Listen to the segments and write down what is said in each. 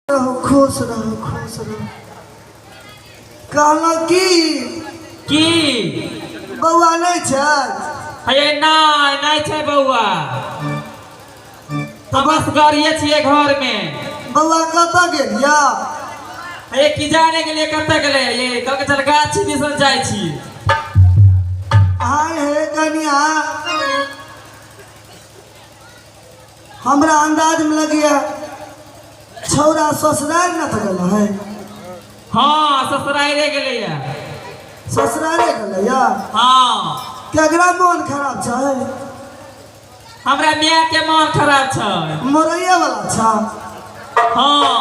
रहू, खुश रहू, खुश रहू। कहलहुँ की? की? बौआ नहि छै? हे नहि, नहि छै बौआ। हम असगरिये छियै घरमे। बौआ कतऽ गेल या? हे की जाने गेलियै कतऽ गेलै। ये कहलकै चल गाछी दिसन जाइ छी। आय हे कनिया, हमरा अंदाजमे लगैया छौड़ा ससुरारि ने तऽ गेल है। हाँ, ससुरारे गेलैया। ससुरारे गेलैया? हाँ। केकरा मोन खराब छै? हमरा माय के मोन खराब छै। मरैया वाला छै? हाँ।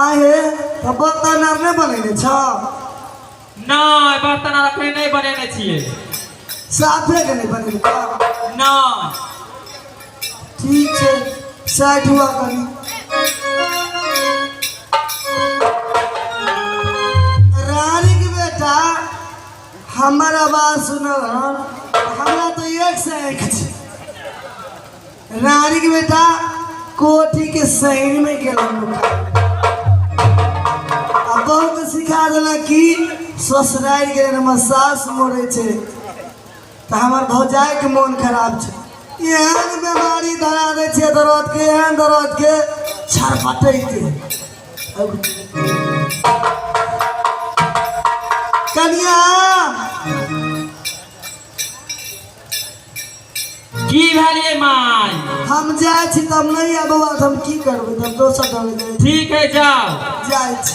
आहे तऽ बर्तन आर नहि बनेने छ? नहि, बर्तन आर अखन नहि बनेने छियै। साफे के नहि बनेने छ? नहि। ठीक छै, साइड हुआ कनी। रानी के बेटा हमर आवाज सुनल हन? हमरा तऽ एक से एक छै। रानी के बेटा कोठी के सैन में गेल आ बहुत सिखा देला कि ससुरारि गेल हमर सास मरै छै तऽ हमर भौजाइके मोन खराब छै। एहन बीमारी धरा दै छै दर्द के, एहन दर्द के छरपटैके। कनिया। की भेलियै माय? हम जाइ छी तब नहि आबऽ, तऽ हम की करबै? तब दोसर दल जाइ छी। ठीक है, जाओ। जाइ छी।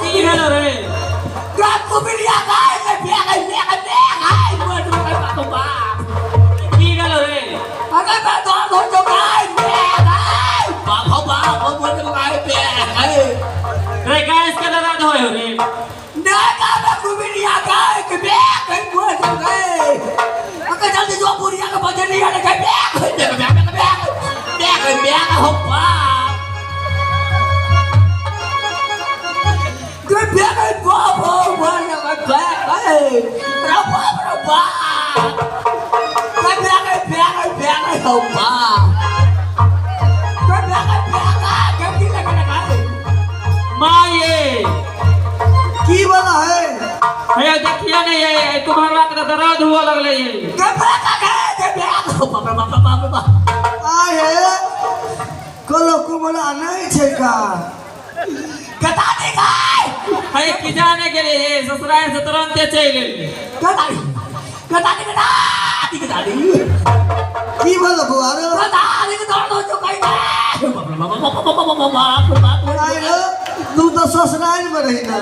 की भेलो रे? की भेलो रे? रे गैस के दर्द होय हो रे? माये। की बोला है? हे देखिए ने, ये तुम्हारा के दर्द हुआ लगले ये। आहे कोनो कुमला नहि छै का? हे की जाने के लिए ये ससुराल से तुरंत चलि एलियै। की बोला बौआ रे? आय रे, तू तऽ ससुराल में रही ना।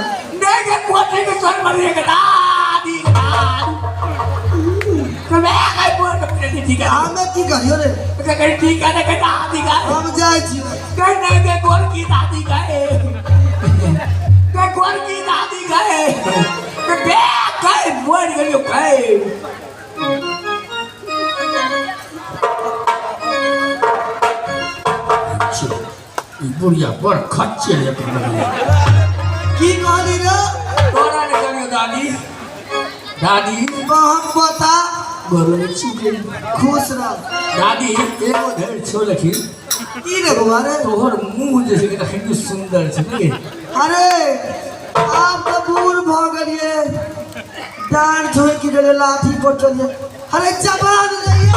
हमे की करियो रे? हम जाइ छी। बुढ़िया बड़ खच्चे जकाँ लगैया। की कहली रे? तोरा ने करियो दादी, दादी। हम बता। गोर लगै छी। खुश रह। दादी, एगो धरि छौ लेकिन। की रे बौआ रे? तोहर मुँह जे छै अखन सुन्दर छै ने। अरे आब तऽ बूढ़ भऽ गेलियै, डाँड़ झोंकि गेलै, लाठी पर चलियै। अरे जवान रहियै,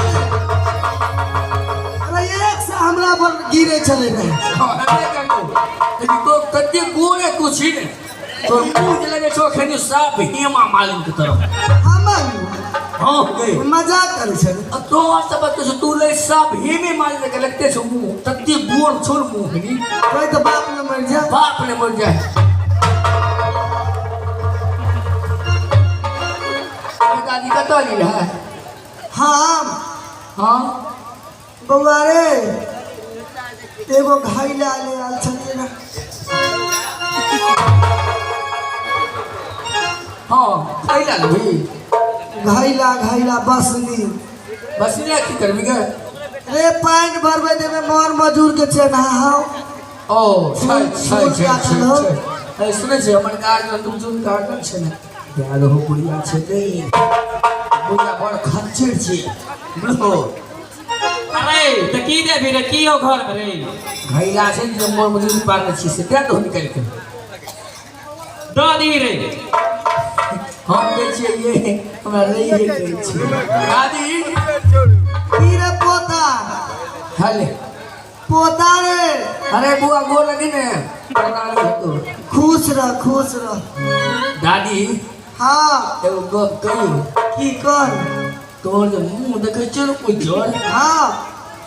अरे एक से हमरा पर गिरे छलै ने। लेकिन तो कते गोरे तू छी ने, तोर मुँह जे लगै छौ अखन साफ हेमा मालिनी के तरफ। हमर? हाँ गे। मजाक करै छलै। आ तोहर सब बच्चे छौ, तू ले साफ हेमे मालिनी के लगते छौ मुँह, तते गोर छौ ने मुँह नी। कहै तऽ बाप ने मरि जाय। बाप ने मरि जाय। दादी कतऽ गेल है? हम? हाँ। बौआ रे, एगो घैला ले आयल छलियै ने। हाँ, घैला लेबही? घैला, घैला बसनी। बसनी की करबी गे? रे पानि भरबै देबै, मर मजूर के चेन्हा हौ। ओ छै छै छै छै छै। ए, सुनै छै हमर गार्जियन तुम जुन गार्जियन छै ने। दए दहो बुढ़िया छै गई बुढ़िया बड़ खच्चर छै बुझलो। अरे तऽ की देबही रे, की हो घर में रे? घैला छै ने जे मोर मजूरी पारने छी से दए दहो निकालि कऽ। दऽ दही रे। हम कहै छियै ये हमरा रहिए कहै छियै दादी। की रे पोता? हेले। पोता रे। अरे बुआ गोर लगी ने, प्रणाम हेतौ। खुश रह, खुश रह। दादी। हाँ। एगो गप कहियौ? की कर? तोहर जे मुँह देखै छियौ ने उज्जर। हाँ।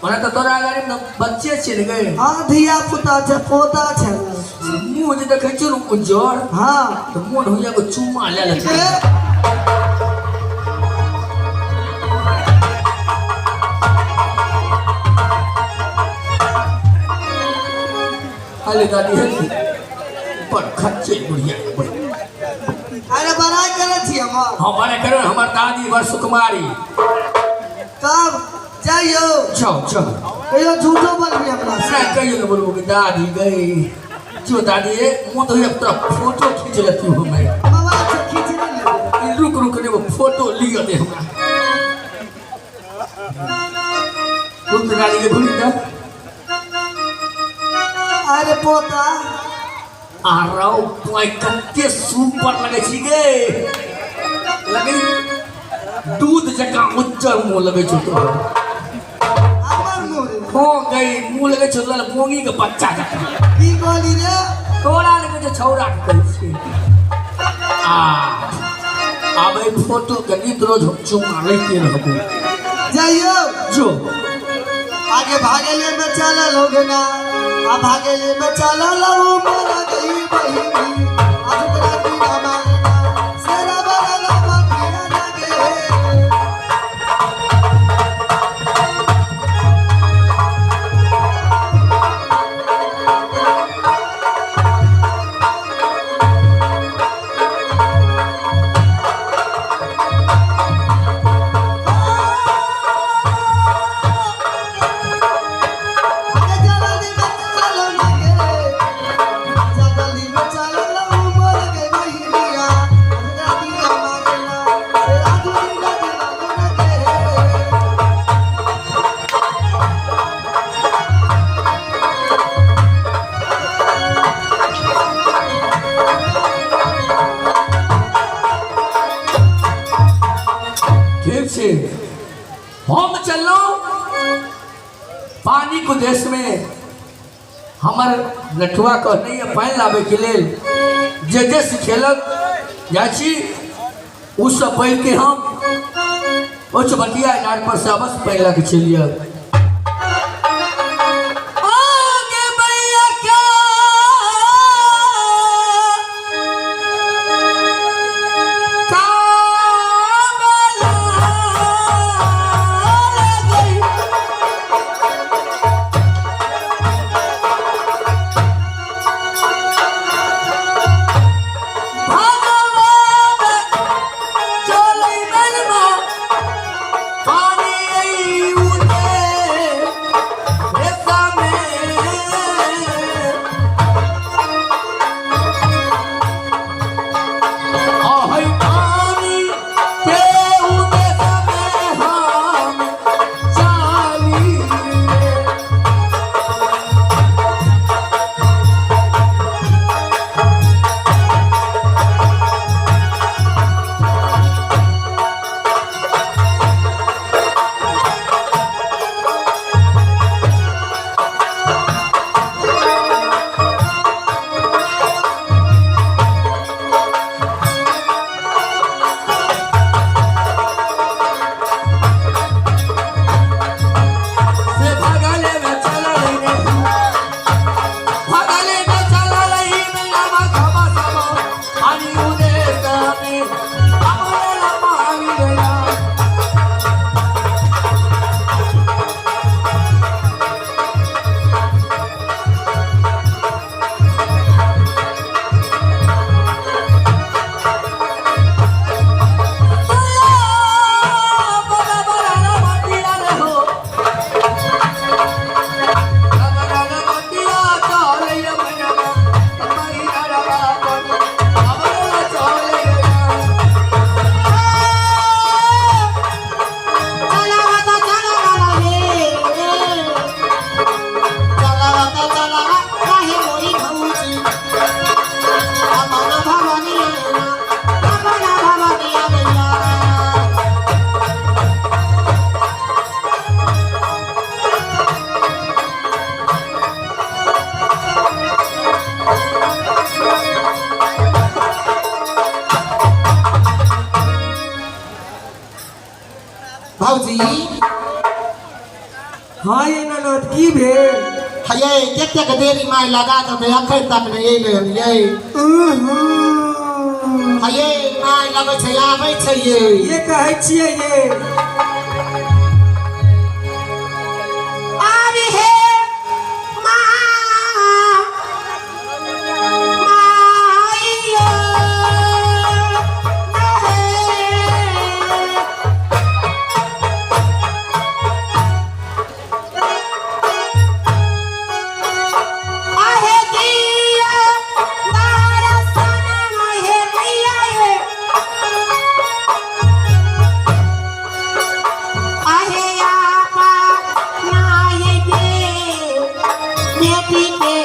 ओना तऽ तोरा अगाड़ी मे बच्चे छै ने गै। हाँ, धिया पुता छै, पोता छै। मुँह जे देखै छियौ ने उज्जर। हाँ। तऽ मोन होइया एगो चुम्मा लए लेतै। ए? अरे दादी हे बड़ खच्चे बुढ़िया के बड़। अरे बड़ाई करै छी हमर? हाँ बड़े करो, हमर दादी बड़ सुकुमारी। तब जाइयो। चल चल। कहियो झूठो बोलबी हमरा से? नहीं कहियो ना बोलबो कि दादी गई जो दादी ए मुँह तो तोरा फोटो खींच लेती हूँ मैं। मोबाइल से खींच नहीं लेबै। रुक रुक रे, वो फोटो लियो दे हमरा। रुक दादी के भूल जा। अरे पोता। आ रौ तोय कते सुपर लगै छी गे, लगै दूध जकाँ उज्जर मुँह लगै छौ तोहर। हमर मुँह रे? हो गई मुँह लगै छौ लल मोंगी के बच्चा जकाँ। की कहली रे? तोरा लगै छौ छौड़ा के कहै छी। आ आब एहि फोटो के नित रोज हम चुम्मा लैते रहबो। जाइयो। जो। आगे भागले में चलल हो ना, आ भागले में चलल हो मरा गई बहिनी। आज तोरा बिना मांगना सेरा बड़ा लामा किया लगे। आगे जल्दी में चलो ना गे, जल्दी में चलो ना उमर के बहिनिया। तोरा बिना मांगना सेरा दुनिया दिला गे। ठीक छै, हम चललहुँ पानी के देश में। हमर नटुआ कहने यऽ पानि लाबै के लेल जे जे सिखेलक जाइ छी ओ सब पढ़ि के हम ओहि चौबटिया इनार पर से अवश्य पानि लऽ के चलि आयब। आगे भैया क्या भौजी। हाँ ये ननद की भेल? हे कतेक देरी माय लगा देबै, अखन तक नहि एलै हन यै। हे माय लगै छै आबै छै यै। ये कहै छियै ये। आबि हे माँ माइयो। आहे दिया दरसन हे मैया हे। आहे आपा नाय गे बेटी के।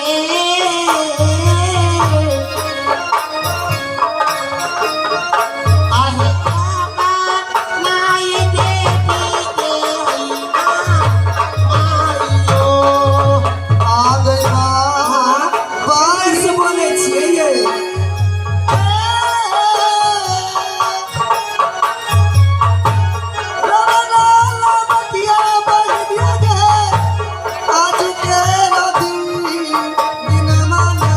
आहे आपा नाय बेटी के माइयो। आ गई माँ बाहर से बोलै छियै ये। आज के दिन मना।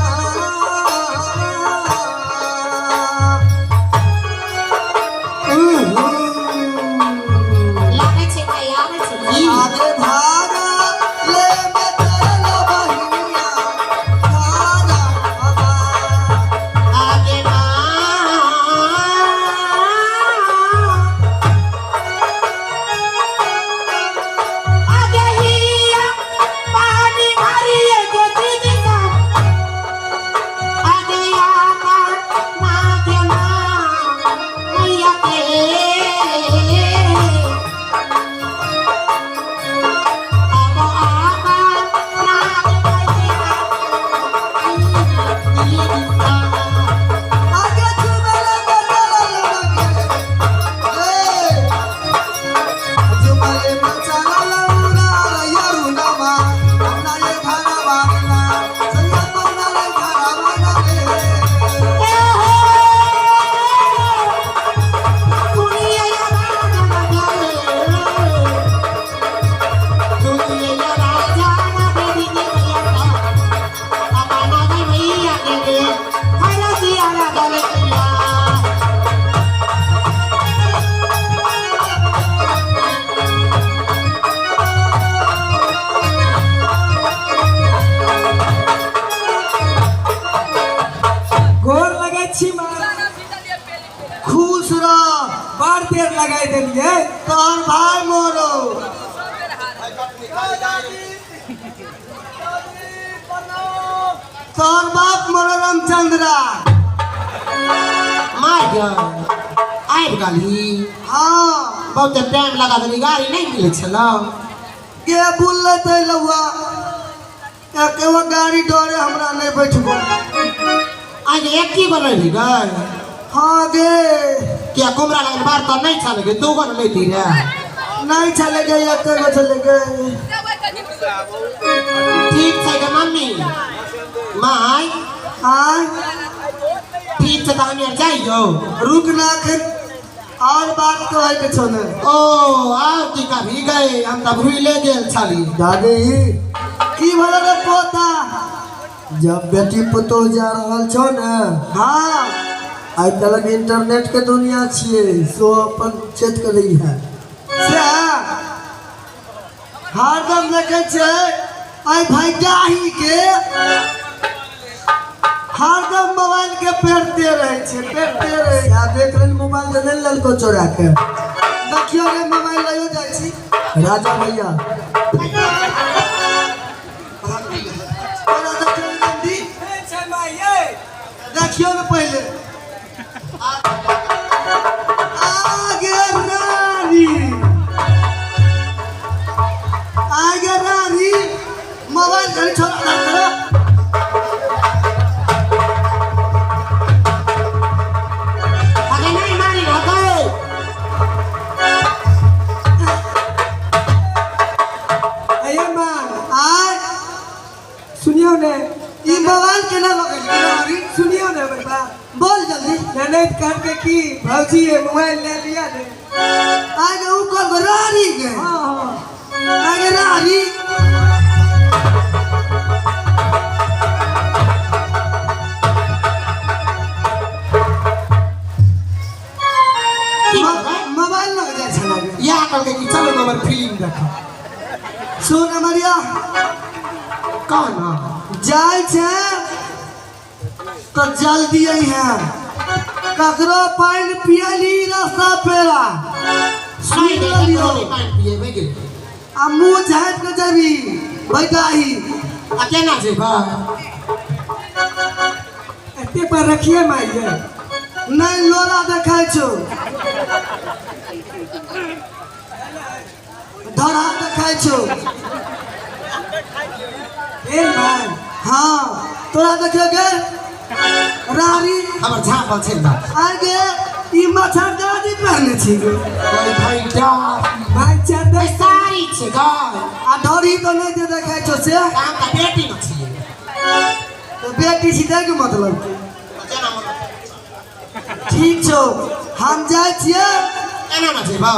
लागै छै भाई आबै छै की? आगे भागा ले बचल बहिनिया भागा बाबा। आगे माँ आगे हिया पानी भरिए के दीदी का। आगे आपा माँ के माँ मैया के। अब आपा नाग मैया दीदी का। आगे चुमल बचल बहिनिया चुमल बचल लौरा यरुनवा अपना ये घरवा ना सैया पौना ले घरवा ना रे। गोर लगै छी माँ। खुश रह। बड़ देर लगाई देलियै। तोहर भाई मोरो। तोहर बाप मोरो रामचंद्रा। आबि गेली? हाँ। बहुते टाइम लगा देली, गाड़ी नहि मिलै छलौ? के बुलते लौआ एकेगो गाड़ी डरे हमरा नहीं बैठबो। आज एक की बनैली गए? हाँ गे। किया कुमरा लगन बार तऽ नहि छल गे, दू गो ने लैती रे। नहीं चले गए, एकेगो चले गए। ठीक छै गे मम्मी माय। हाँ। ठीक छै तऽ हम आर जाइयो। रुक ना अखन और बात कहै के छौ ने। ओ आर की कभी गए, हम तऽ भूले गेल छली। दादी की भेल रे पोता? जब बेटी पुतोह जा रहल छौ ने, हाँ। आइ काल्हिक इंटरनेट के दुनिया छियै, सो अपन चेत करै है। से हरदम देखै छै आइ भैयाही के हरदम मोबाइल के पेरते रहै छै, पेरते रहै छै। आ देख लेन मोबाइल तऽ नहि लेलको चोरा के। देखियौ रे मोबाइल लइयो जाइ छी। राजा भैया। तोरा देखियौ ने जल्दी। देखियौ ने पहिले। आगे रानी, आगे रानी मोबाइल घड़ी छोड़ धर। अगे नहि मारी रहतै। अये माँ। आय। सुनियौ ने। ई मोबाइल केना लगेलकै रानी? सुनियौ ने बड़बा। बोल जल्दी। ननद कहलकै कि भौजी ये मोबाइल ले लिया ने। आगे ऊ कल रारी गे। आगे रारी की कहबै? मोबाइल लग जाइ छै लगे। इएह कहलकै कि चलो हमर फिल्म देखो। सुन अमरिया। कह ना। जाइ छै तऽ जल्दी अइहे, ककरो पानि पियली रास्ता पेरा सुनि नहि, लेलियौ। ककरो नहि पानि पिएबै गे। आ मुँह झाँपि कऽ जेबी बैठाही। आ केना जेबै? एते पर रखिए मारिए नहि लोला देखाइ छौ, धरा देखाइ छौ। ए माय। हाँ तोरा देखियो गे रारी। हमर झाँपल छै ने। आगे ई मच्छरदानी पहने छी गे। भाई भाईटा। भाई चंदन। साड़ी छै गै। आ ढोरी तऽ नहि जे देखाइ छौ से। हम तऽ बेटी न छियै। तऽ बेटी छी तै के मतलब की? जेना मन। ठीक छौ, हम जाइ छियै। केना न जेबै?